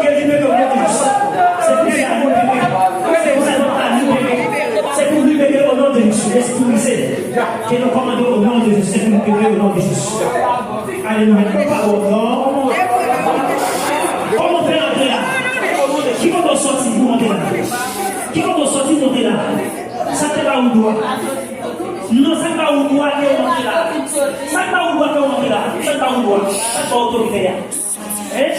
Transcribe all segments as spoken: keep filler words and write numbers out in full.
Ke libere o non de Jezi. Se pou sa nou libere. Se pou sa nou libere. Se pou libere o non de Jezi. Lespri brize. Ke nou kòmande o non de Jezi. Se pou libere o non de Jezi. Alelouya. Papa, o non. Kòman fè antre la? Ki kote w sòti pou antre la? Ki kote w sòti pou antre la? Sa te ba ou dwa? Non, sa te ba ou dwa ke w antre la? Sa te ba ou dwa ke w antre la? Sa te ba ou dwa? Sa te ba w otorite a? Hein?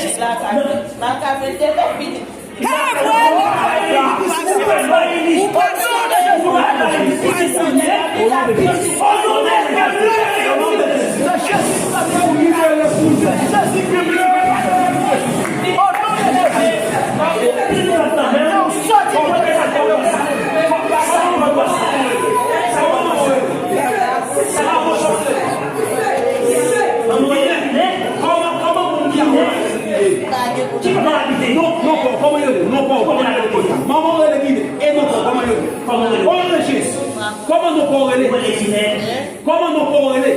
Ki kote w abite? Non, non pa w, kòman yo rele? Non pa w, kòman yo rele? Manman w rele ki? E non pa w, kòman yo rele? Kòman w rele? O non de Jezi. Kòman non pa w rele? Kòman non pa w rele?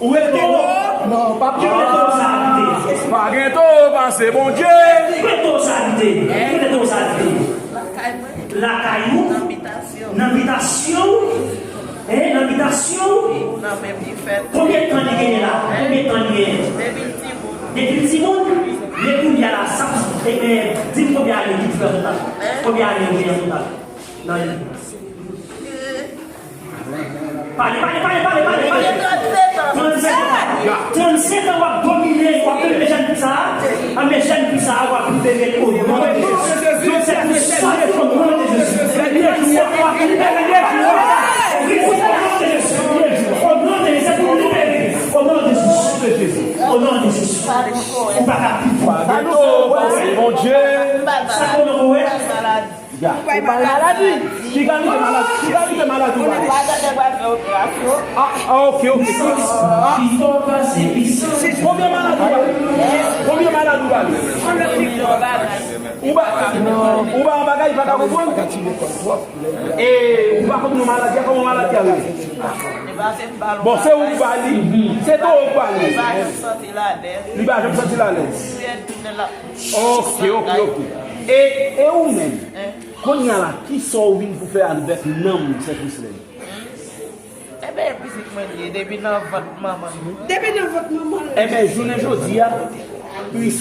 Ou rele Towo? Non, pa Towo. Ki kote Towo sa abite? Pa gen Towo pase Bondye. Ki kote Towo sa abite? Ki kote Towo sa abite? Lakay ou? Nan bitasyon ou? Hein, nan bitasyon ou? Konbyen tan li genyen la? Konbyen tan li genyen? Depi l timoun. Depi l timoun? Men kounye a la, sa, e, e, di m konbyen ane ki fè total? Konbyen ane ou genyen total? Nan li. Pale, pale, pale, pale, pale, pale. Trannsenk an. Trannsenk an w ap domine, w ap domine jèn fi sa a. Anben jèn fi sa a, w ap libere l o non de Jezi. Donk se pou sòti o non de Jezi. Libere l o non de Jezi. O non de Jezi, se pou libere. O non de Jezi. O non de Jezi. Ou pa ka viv. Bondye. Sa konnen ou wè? Ya. Ou pa maladi. Ki kalite maladi? Ki kalite maladi ou pa? Ah, ah, ok, ok. Ah. Konbyen maladi ou pa? Konbyen maladi ou pa? Ou pa, ou pa an bagay, ou pa ka konprann? E ou pa konn non maladi a, kòman maladi a rele? Bon, se ou ki ba li, se Towo ki ba li. Li pa janm santi l alèz. Ok, ok, ok. E, e ou menm? Kounye a la, kisa w vin pou fè avèk nanm Sè Krislèn? Enben, pitit mwen li ye, depi nan vant manman l. Depi nan vant manman l. Enben, jounen jodi a, plis,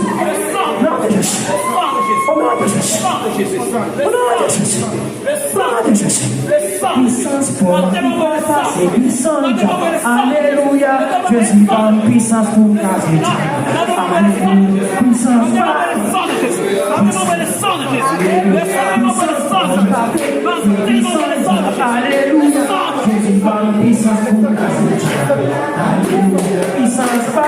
Nan non de Jezi. O non de Jezi. O non de Jezi. Nan non de Jezi. Pisans pòv ki pa pase pisans djab. Alelouya. Jezi ban m pisans pou m kraze djab. Alelouya. Pisans pa. Alelouya. Pisans pa. Pisans pa. Alelouya. Jezi ban m pisans pou m kraze djab. Alelouya. Pisans pa.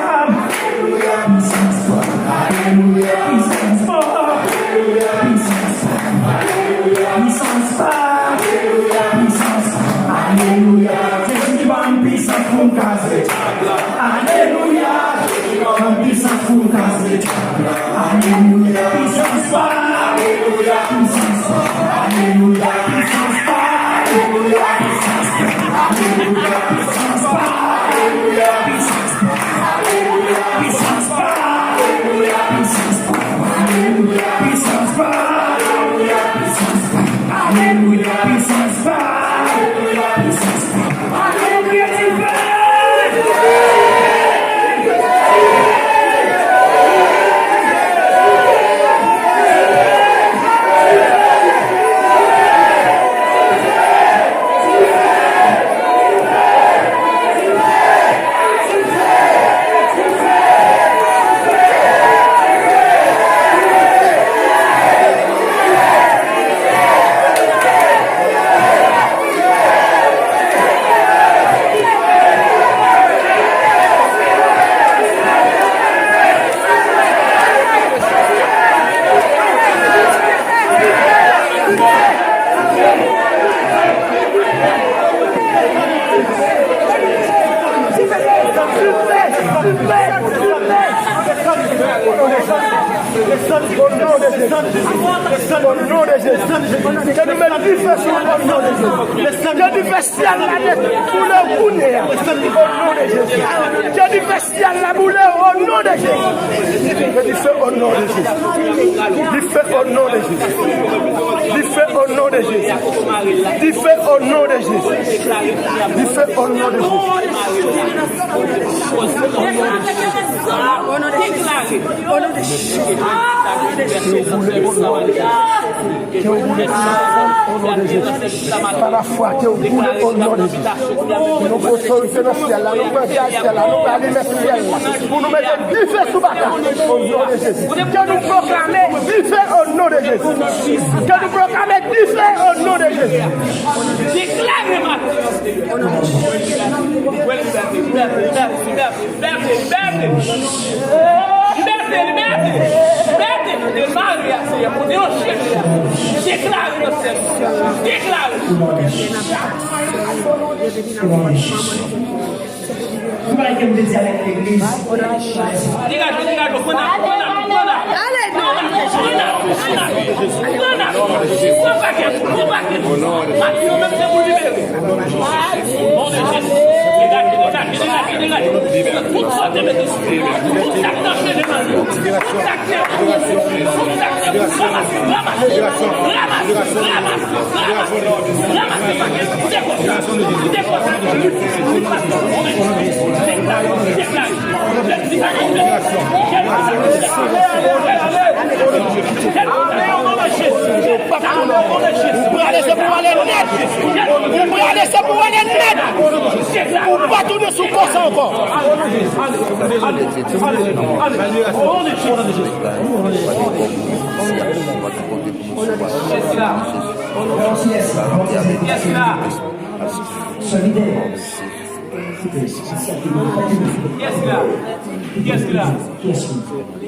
Pisans pa. Alelouya. Pisans pa. Pisans pa. Alelouya. Pisans pa. Alelouya. Jezi ban m pisans pou m kraze djab la. Alelouya. Jezi ban m pisans pou m kraze djab la. Alelouya. Pisans pa. Alelouya. Pisans pa. Alelouya. Ke nou met dife sou l o non de Jezi. Ke dife syèl la boule kounye a. O non de Jezi. Ke dife syèl la boule o non de Jezi. Ke dife o non de Jezi. Dife o non de Jezi. Dife o non de Jezi. Dife o non de Jezi. Dife o non de Jezi. Ke w boule o non de Jezi. Pa lafwa, ke w boule o non de Jezi. Nou gen otorite nan syèl la, nou pran syèl la, nou pran limen syèl la. Pou nou mete dife sou baka, o non de Jezi. Ke nou pwoklame dife o non de Jezi. Ke nou pwoklame dife o non de Jezi. Deklare maten an, Senyè. Libète, libète, libète. Libète, libète. Libète, deklare a, Senyè, pou deklare a. Deklare nan syèl. Deklare. Ou pa gen bezwen avèk legliz. Degaje, degaje, pran nan, pran nan, pran nan. Ale, non. Pran nan, pran nan, pran nan. Pran nan. Pran pakèt, pran pakèt. Mati yo menm se pou libere. Degaje, degaje, degaje, degaje. Tout sa te mete sou. Tout sa k nan cheve nan li. Tout sa k te. Tout sa k te. Tout sa k te. Ranmase, ranmase, ranmase, ranmase. Ou prale, se pou ale nèt. Ou prale, se pou ale nèt. Ou pa tounen sou kò sa ankò. Kiyès la? Kiyès la? Kiyès la? Kiyès la?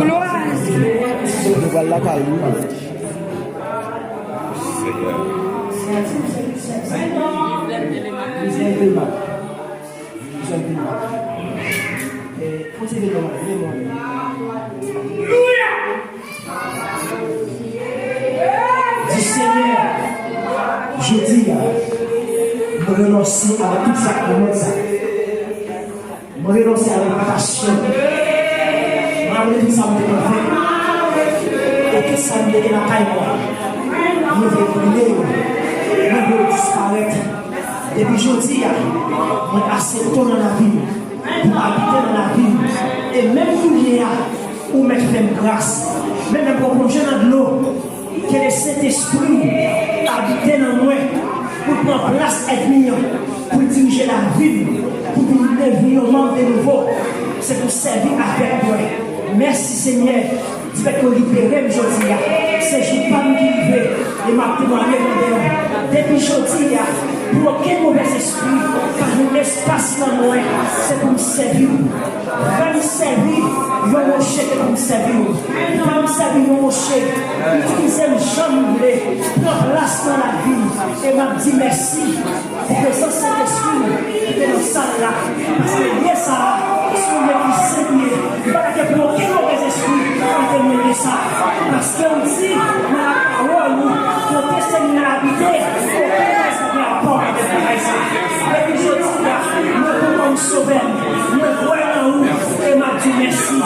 Glwa. Nou pral lakay li. Di, Senyè, jodi a, mwen renonse avèk tout sa k nan mond sa. Mwen renonse avèk pasyon. Mwen abandone tout sa m te konn fè. E tout sa m te gen lakay mwen. Mwen vle brile yo. Mwen vle yo disparèt. Depi jodi a, mwen aksepte w nan lavi m, pou w abite nan lavi m. E menm kounye a, ou mèt fè m gras. Menm lè m pran plonje nan dlo, ke Lesentespri w abite nan mwen, pou l pran plas ènmi an, pou l dirije lavi m, pou, pou l devni yon manm de nouvo. Se pou w sèvi avèk mwen. Mèsi, Senyè. Difèt ke w libere m jodi a, se jou pa m ki rive, e m ap temwaye nan dèyè. Depi jodi a, pou okenn movèzespri pa jwenn espas nan mwen, se pou m sèvi w. Fè m sèvi yon woche ke pou m sèvi w. Fè m sèvi yon woche, itilize m jan m vle, pran plas nan lavi m, e m ap di mèsi. Pou prezans Sentespri w ki te nan sal la, paske lye sa a, se yon lye ki sen li ye, li pa ta gen pou okenn movèzespri ki te mennen Sa, paske w di nan lapawòl ou, kote Senyè a abite, okenn lèzòm pa pè de bagay sa. Depi jodi a, mwen pran w kòm sovè m, mwen kwè nan ou, e m ap di w mèsi.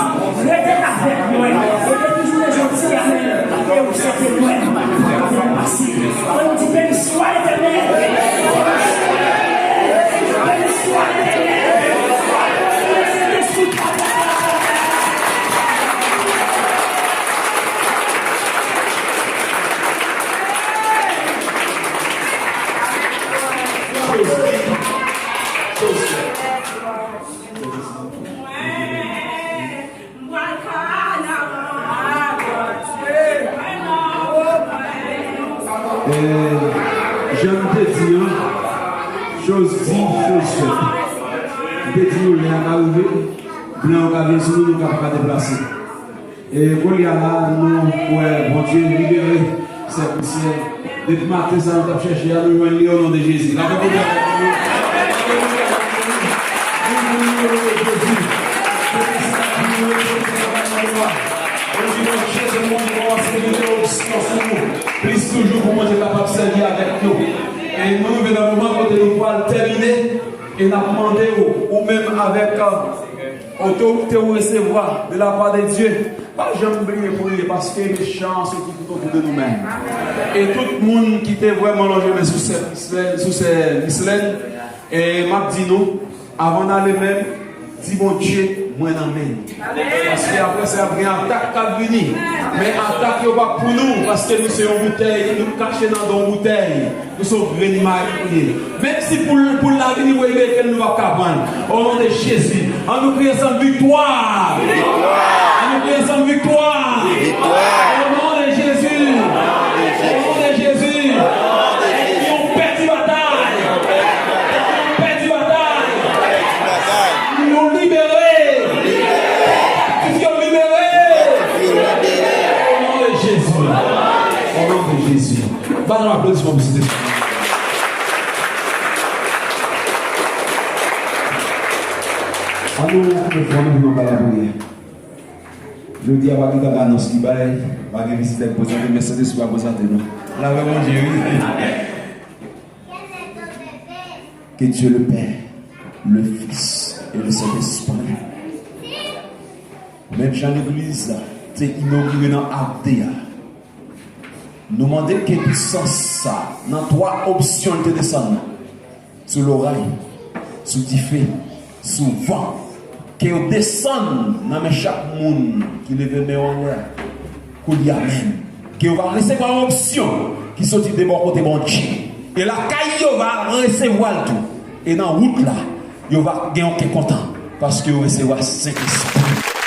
Rete avèk mwen, e depi jounen jodi a menm, e w se temwen pou sa k ap pase. Ann di beni swa Letènèl. Beni swa Letènèl. Beni swa Letènèl. E, jan m te di an, choz di, choz fèt. M te di nou lè a ka rive, blan yo ka vin sou nou, nou ka pa ka deplase. E kounye a la, nou wè Bondye libere sè Christelle. Depi maten sa nou t ap chèche a, nou jwenn li o non de Jezi. Lapè Bondye avèk nou. Plis toujou pou Bondye kapab sèvi avèk nou. E nou rive nan moman kote nou pral tèmine, e n ap mande w, ou menm avèk, euh, otorite ou resevwa de la part de Dieu, pa janm bliye priye, paske mechan an soti tout otou de nou menm. E tout moun ki te vrèman lonje men sou sè Christelle, sou sè Christelle, e m ap di nou, avan n ale menm, di Bondye, mwen nan men w. Paske apre sa, y ap gen atak k ap vini. Men atak yo p ap pou nou, paske nou se yon boutèy, nou kache nan yon boutèy. Nou se yon grenn may nou ye. Menm si poul, poul la vini voye beken, nou p ap ka pran l. O non de Jezi, an nou kriye ansanm viktwa! Ann nou kriye ansanm viktwa! O non de Jezi! O non de Jezi! Ènmi yo pèdi batay! Ènmi yo pèdi batay! Nou libere! Kaptif yo libere! O non de Jezi! O non de Jezi! Ba nou aplodisman pou Sentespri. Ann nou koupe fò nou pou nou ba l lapriyè. Jodi a, pa gen tank anons ki bay, pa gen vizitè k prezante, men Sentespri a prezante nou. Lapè Bondye, wi. Que Dieu le Père, le Fils et le Saint-Esprit. Menm jan legliz la te inogire nan Ak de a, nou mande ke pisans sa, nan twa opsyon l te desann nan, sou loray, sou dife, sou van, ke yo desann nan men chak moun ki leve men yo anlè a. Kounye a menm, ke yo va resevwa yon opsyon ki soti de bò kote Bondye. E lakay yo va resevwa l tou. E nan wout la, yo va gen yon kè kontan, paske yo resevwa Sentespri.